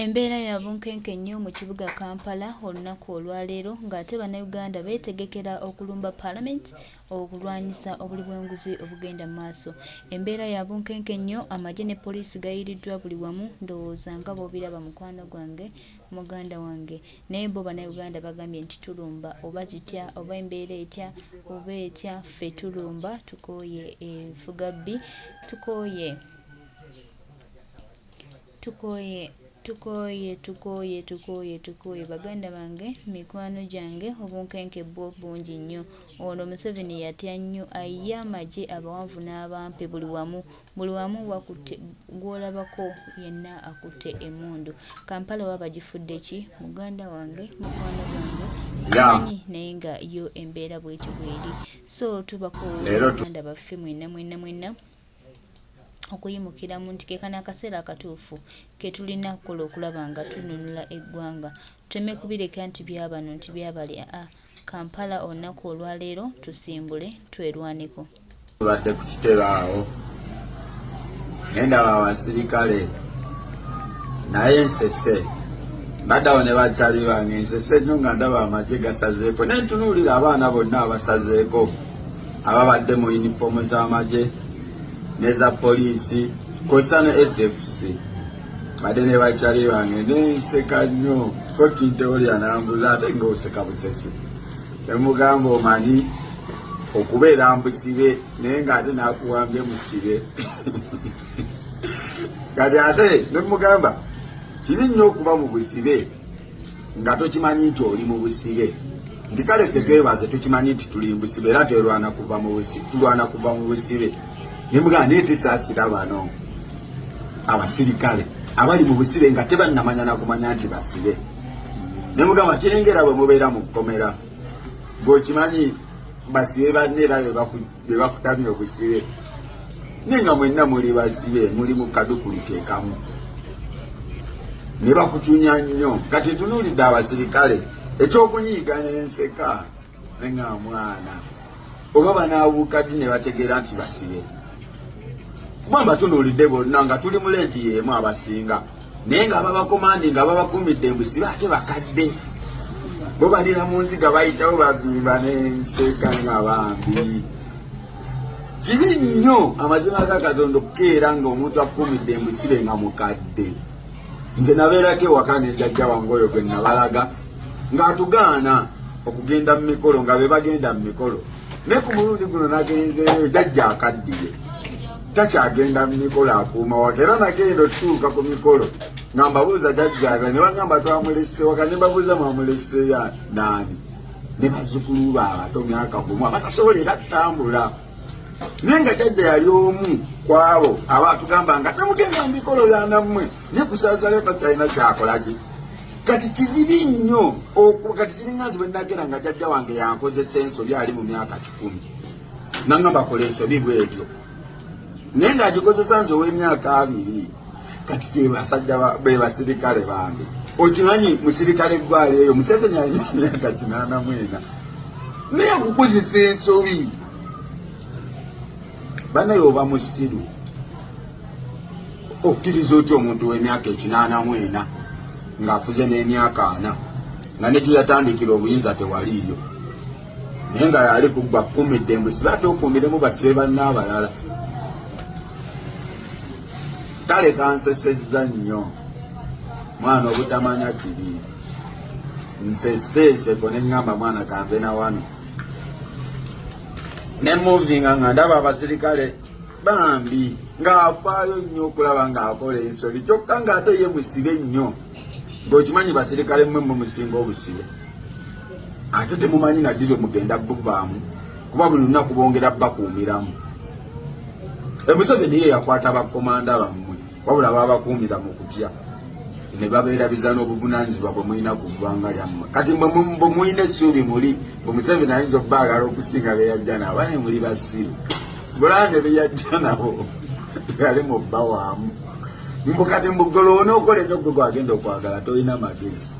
Embeera ya bunkenke nnyo mu kibuga Kampala olunaku olwaleero ng'ate Bannayuganda beetegekera okulumba Palamenti okulwanyisa obuli bw'enguzi obugenda mu maaso. Embeera ya bunkenke nnyo, amagye ne poliisi gayiiriddwa buli wamu ndowooza nga bw'obiraba mukwano gwange, muganda wange. Naye bo Bannayuganda bagambye nti tulumba oba kitya oba embeera etya oba etya ffe tulumba tukooye enfugabbi tukooye Tukooye, tukooye, tukooye, tukooye, tukooye baganda bange, mikwano gyange, obunkenke bwo bungi nnyo. Ono Museveni yatya nnyo ayiye amagye abawanvu n'abampi buli wamu, buli wamu wakutte gw'olabako yenna akutte emmundu. Kampala oba bagifudde ki muganda wange, mukwano gwange, simanyi naye nga yo embeera bwetyo bweri. So tubakowoola baganda baffe mwenna mwenna mwenna okuyimukiramu nti ke kano akaseera akatuufu ke tulina okukola okulaba nga tununula eggwanga tuleme kubireka nti byabano nti byabali aa Kampala olunaku olwaleero tusimbule twerwaneko. Tubadde ku kitebe awo naye ndaba abasirikale naye nsese mbadde awo ne bakyali bange nsese nnyo nga ndaba amagye gasazeeko naye ntunuulira abaana bonna abasazeeko ababadde mu yunifoomu z'amagye neza poliisi kwossa ne SFC badde ne bakyali bange nenseka nnyo kokintewolya nambuza ate ngaoseka busesi nemugamba omanyi okubeera mbusibe naye nga ate nakuwambye musibe kati ate nemugamba kibi nnyo okuba mu busibe nga tokimanyi nti oli mu busibe nti kale ffe twebaze tukimanyi nti tuli mu busibe era twerwana kuva mu busibe tulwana kuva mu busibe ne mugamba naye tesaasira bano abasirikale abali mu busibe nga tebannamanya nakumanya nti basibe ne mugamba kirengera bwe mubeera mu kkomera ng'okimanyi basibe banne era be bakutamye obusibe naye nga mwenna muli basibe muli mu kadukulu ke kamu ne bakucunya nnyo kati tunuulidde abasirikale ekyokunyiiga n'enseka ne nga mwana oba banaabuuka ddi ne bategeera nti basibe kuba mbatunuulidde bonna nga tuli mu leeti y'emu abasinga naye nga ababakomandi nga babakumidde mbusibe ate bakadde bo balira mu nziga bayitawo bavimba n'enseka nga bambi kibi nnyo amazima ga Katonda okukeera nga omuntu akukumidde mbusibe nga mukadde nze nabeerako ewaka ne jjajja wange oyo gwe nabalaga ng'atugaana okugenda mu mikolo nga be bagenda mu mikolo naye ku mulundi guno nagenzeeyo jjajja akaddiye takyagenda mu mikolo akuuma waka era nagenda otutuuka ku mikolo nga mbabuuza jajjaga ne bagamba twamulese waka ne mbabuuza mwamuleseya naani ne bazzukulu be abato myaka gumu abatasobola era kutambula naye nga jajja yali omu ku abo aba atugamba nga temugenda mu mikolo byanammwe naye kusazayo takyalina kyakolaki kati kizibi nnyo kati kiringa nzi bwe nagera nga jajja wange yankozesa ensobi ali mu myaka 100 nangamba kola ensobi bwetyo naye ng'agikozesa nze ow'emyaka 20 kati kebasajja be basirikale bambi okimanyi musirikale gwali eyo Museveni alina emyaka 84 naye akukozesa ensobi banaye oba musiru okkiriza otya omuntu w'emyaka 84 ng'afuze n'emyaka 40 nga ne gye yatandikira obuyinza tewaliiyo naye nga yali kugba kukumidde mbu siba ate okuumiremu basibe banna abalala kale kansesezza nnyo mwana obutamanya kibi nsese enseko ne ŋŋamba mwana kanve na wano ne muvinga nga ndaba abasirikale bambi ng'afaayo nnyo okulaba ng'akola ensobi kyokka ng'ate ye musibe nnyo ng'okimanyi basirikale mmwe mmwe musinga obusibe ate temumanyi na ddi lwe mugenda buvaamu kuba buli lunaku bongera bakuumiramu Museveni ye yakwata bakomanda bammwe wabula babakuumira mu kutya ne babeerabiza n'obuvunaanyizibwa bwe mulina ku ggwanga lyammwe kati mwe mulina essuubi muli bwe Museveni ayinza okubaagala okusinga be yajja nabo bane muli basiru bulange be yajja nabo yali mu bba waamu mbu kati mbugolo onookola ebyo gwe gwagenda okwagala tolina magezi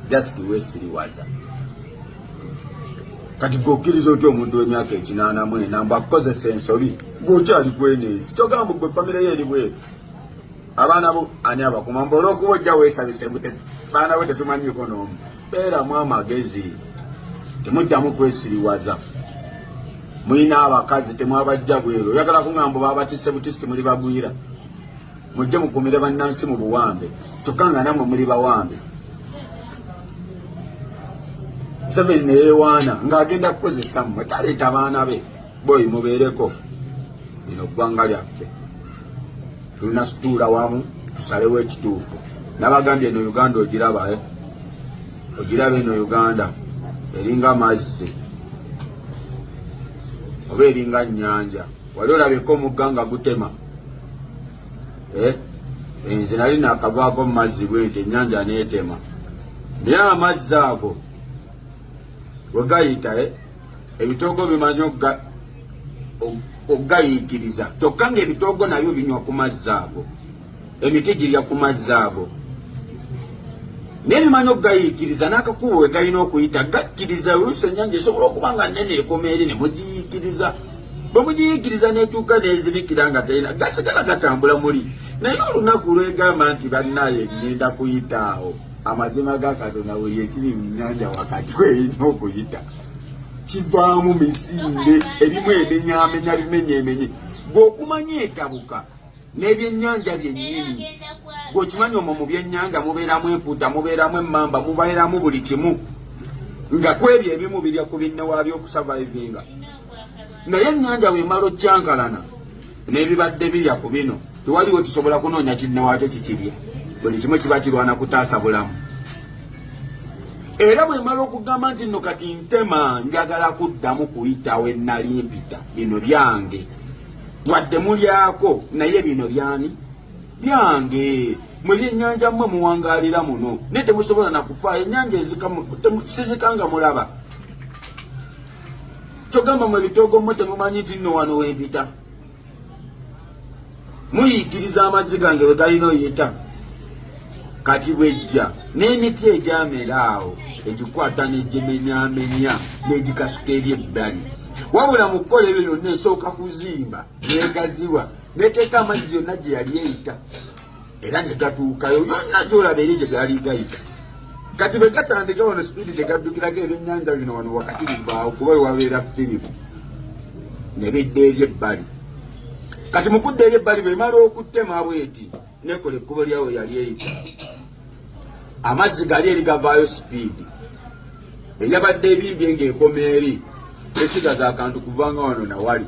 just wesiriwaza kati gwe okkiriza otya omuntu w'emyaka 84 mbu akukozesa ensobi gweokyali kwenensi kyogamba gwe famire yo eri bweru. Abaana bo ani abakuma? Mbu olw'okuba ojja weesabise mbu baana bo tetumanyiiko n'omu. Beeramu amagezi, temuddamu kwesiriwaza. Mulina abakazi temwabajja bweru. Oyagala kuŋŋamba babatisse butisi muli bagwira? Mujje mukumire bannansi mu buwambe, kyokka nga nammwe muli bawambe. Museveni ne yeewaana ng'agenda kukozesa mmwe, taleeta baana be. Boyi mubeereko, lino ggwanga lyaffe, tulina situula wamu tusalewo ekituufu. Nabagambye eno Uganda ogiraba, eh? Ogiraba eno Uganda eringa mazzi oba eringa nnyanja. Wali olabeko omugga nga gutema? Eh? Nze nali nakavaako mu mazzi bwenti, ennyanja neetema, naye amazzi ago we gayita, eh? Ebitoogo bimanyi okugayiikiriza, kyokka ng'ebitoogo nabyo binywa ku mazzi ago, emiti girya ku mazzi ago, naye bimanyi okugayiikiriza n'akakubo we galina okuyita gakkiriza. Oluusi ennyanja esobola okuba nga nnene ekoma eri ne mugiyiikiriza, bwe mugiyiikiriza n'etuuka n'ezibikira nga terina, gasigala gatambula muli. Naye olunaku lwegamba nti bannaye ngenda kuyita awo, amazima ga Katonda, buli ekiri mu nnyanja wakati werina okuyita kivaamu misinde, ebimu emenyamenya bimenyemenye. Gwe okumanya etabuka n'ebyennyanja byennyini, gwe okimanyi omwo mu byennyanja mubeeramu empuuta, mubeeramu emmamba, mubeeramu buli kimu, nga ku ebyo ebimu birya ku binne waabyo okusavaivinga. Naye ennyanja bwemala okyankalana n'ebibadde birya ku bino, tewaliwo kisobola kunoonya kinne waakyo kikirya. Buli kimu kiba kirwana kutaasa bulamu. Era bwemala okugamba nti nno kati ntema, njagala kuddamu kuyita we nali mpita, bino byange, wadde mulyako, naye bino byani? Byange. Mwe byennyanja mmwe muwangaalira muno, naye temusobola nakufaayo. Ennyanja sizika nga mulaba. Kyogamba mwe bitoogo mmwe temumanyi nti nno wano wempita? Muyiikiriza amazzi gange we galina oyita. Kati bwejja n'emiti egyamera awo egikwata n'egimenyaamenya n'egikasuka eri ebbali. Wabula mu kukola ebyo byonna esooka kuzimba negaziwa neteeka amazzi yonna gye yali eyita, era ne gatuukayo yonna gyolaba eri gye gaali gayita. Kati bwe gatandika wano sipiidi tegaddukirako, ebyennyanja bino wano wakati bivaawo kuba wewabeera firimu ne bidda eri ebbali. Kati mu kudda eri ebbali, bwemala okutema bweti nekola ekkubo lyawo yali eyita, amazzi gali eri gavaayo sipiidi. Eyabadde ebimbye ng'ekoma eri esigaza akantu kuvanga wano nawali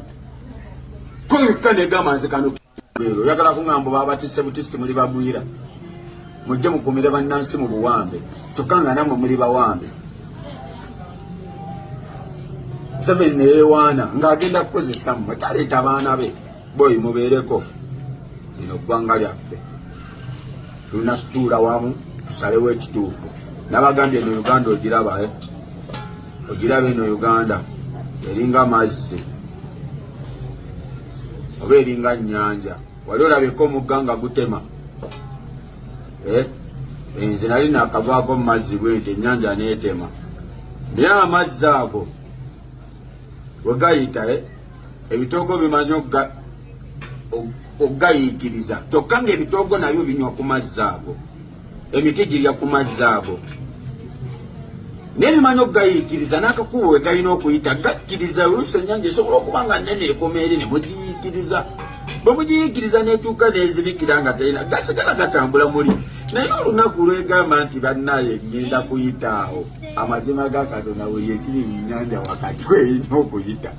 ko yokka negamba nze kano. Oyagala kuŋŋamba babatisse butisi muli bagwira? Mujje mukumire bannansi mu buwambe, kyokka nga nammwe muli bawambe. Museveni ne yeewaana ng'agenda kukozesa mmwe, taleeta baana be. Boyi mubeereko, lino ggwanga lyaffe, tulina situula wamu tusalewo ekituufu. Nabagambye eno Uganda ogiraba, eh? Ogiraba eno Uganda eringa mazzi oba eringa nnyanja? Wali olabeko omugga nga gutema? Eh? Nze nali nakavaako mu mazzi bwenti, ennyanja neetema, naye amazzi ago we gayita, eh? Ebitoogo bimanyi okugayiikiriza, kyokka ng'ebitoogo nabyo binywa ku mazzi ago, emiti girya ku mazzi ago, naye bimanyi okugayiikiriza n'akakubo we galina okuyita gakkiriza. Oluusi ennyanja esobola okuba nga nnene ekoma eri ne mugiyiikiriza, bwe mugiyiikiriza n'etuuka n'ezibikira nga terina, gasigala gatambula muli. Naye olunaku lwegamba nti bannaye ngenda kuyita awo, amazima ga Katonda, buli ekiri mu nnyanja wakati werina okuyita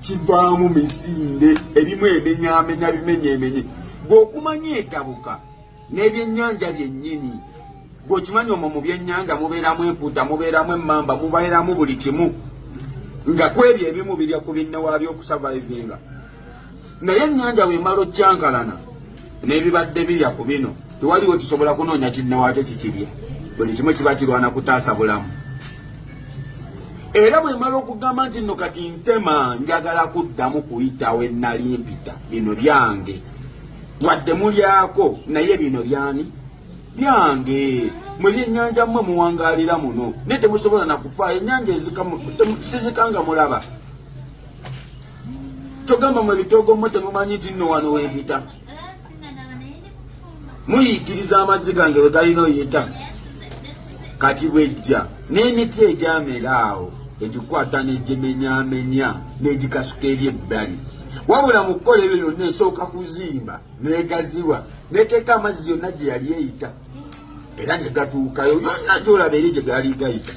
kivaamu misinde, ebimu emenyamenya bimenyemenye. Gwe okumanya etabuka n'ebyennyanja byennyini, gwe okimanyi omwo mu byennyanja mubeeramu empuuta, mubeeramu emmamba, mubeeramu buli kimu, nga ku ebyo ebimu birya ku binne waabyo okusavaivinga. Naye ennyanja bwemala okyankalana n'ebibadde birya ku bino, tewaliwo kisobola kunoonya kinne waakyo kikirya. Buli kimu kiba kirwana kutaasa bulamu. Era bwemala okugamba nti nno kati ntema, njagala kuddamu kuyita we nali mpita, bino byange, wadde mulyako, naye bino byani? Byange. Mwe byennyanja mmwe muwangaalira muno, naye temusobola nakufaayo. Ennyanja sizika nga mulaba. Kyogamba mwe bitoogo mmwe temumanyi nti nno wano wempita? Muyiikiriza amazzi gange bwe galina oyita. Kati bwejja n'emiti egyamera awo egikwata n'egimenyaamenya n'egikasuka eri ebbali. Wabula mu kukola ebyo byonna esooka kuzimba n'egaziwa n'eteeka amazzi yonna gye yali eyita era ne gatuukayo yonna gy'olaba eri gye gaali gayita.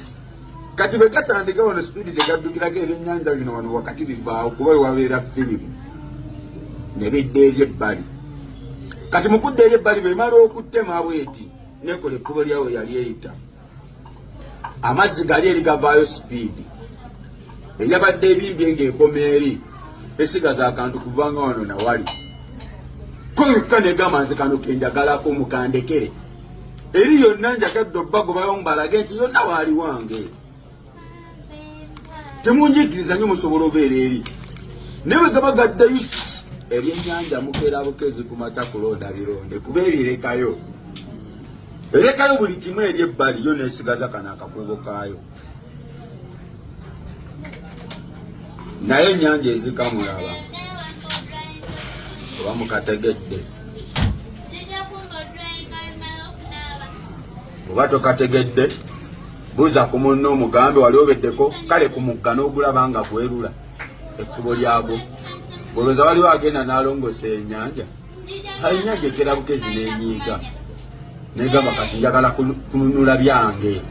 Kati bwe gatandika wano sipiidi gye gaddukirako ebyennyanja bino wano wakati bivaawo kuba we wabeera firimu ne bidda eri ebbali. Kati mu kudda eri ebbali bw'emala okutema bweti nekola ekkubo lyawe yali eyita amazzi gali eri gavaayo sipiidi eyabadde ebimbye ng'ekoma eri esigaza akantu kuvanga wano nawali ko yokka negamba nze kano kenjagalako mukandekere eri yonna njagadde obbagobayo mbalage nti yonna waali wange temunjigiriza nyo musobola obeera eri naye bwe gaba gaddayo ebyennyanja mukeera bukezi ku mata kulonda bironde kuba ebirekayo erekayo buli kimu eri ebbali yo nesigaza kano akakuubo kaayo naye ennyanja ezikamulaba oba mukategedde oba tokategedde buuza ku munno omugambe wali obeddeko kale ku mugga n'ogulaba nga gwerula ekkubo lyagwo olowooza waliwo agenda n'alongosa ennyanja ennyanja ekera bukezi n'enyiiga negamba kati njagala kununula byange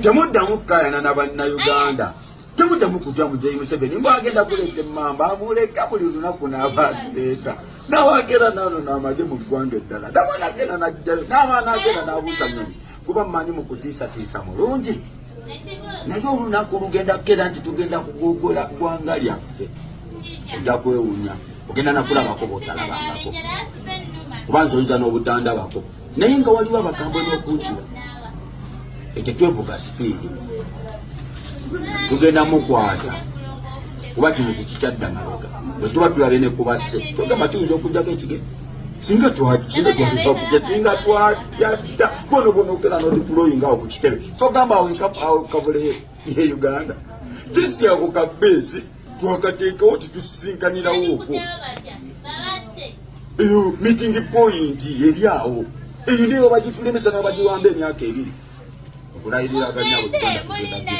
temuddamu kukayana na bannayuganda temuddamu kutya muzeeyi museveni mbu agenda kuleeta emmamba amuleka buli lunaku n'aba azireeta nawagera nano n'amagye mu ggwanga eddala nawe nagenda najjayo naaba nagenda n'abuusa nyonyi kuba mmanyi mu kutiisatiisa mulungi naye olunaku lugenda kukera nti tugenda kugogola ggwanga lyaffe ojja kwewunya ogenda nakulabako bwotalabangako kuba nze oyinza n'obutandabako naye nga waliwo abakambwe n'okunkira ekyo twevuga sipiidi tugenda mukwata kuba kino tekikyadda mabega bwe tuba tulabye ne kubasse tugamba tuyinza okujjako ekigere singa twalibakuja singa twatyadda bono bona okera nodiployinga awo ku kitebe togamba awo kavule ye uganda just ako kabeesi twakateekawo titusisinkanirawo okwo eyo meeting point eri awo eyo niyo bagitulemesa nabagiwamba emyaka ebiri okulayiriraganya bwe tugenda kugenda.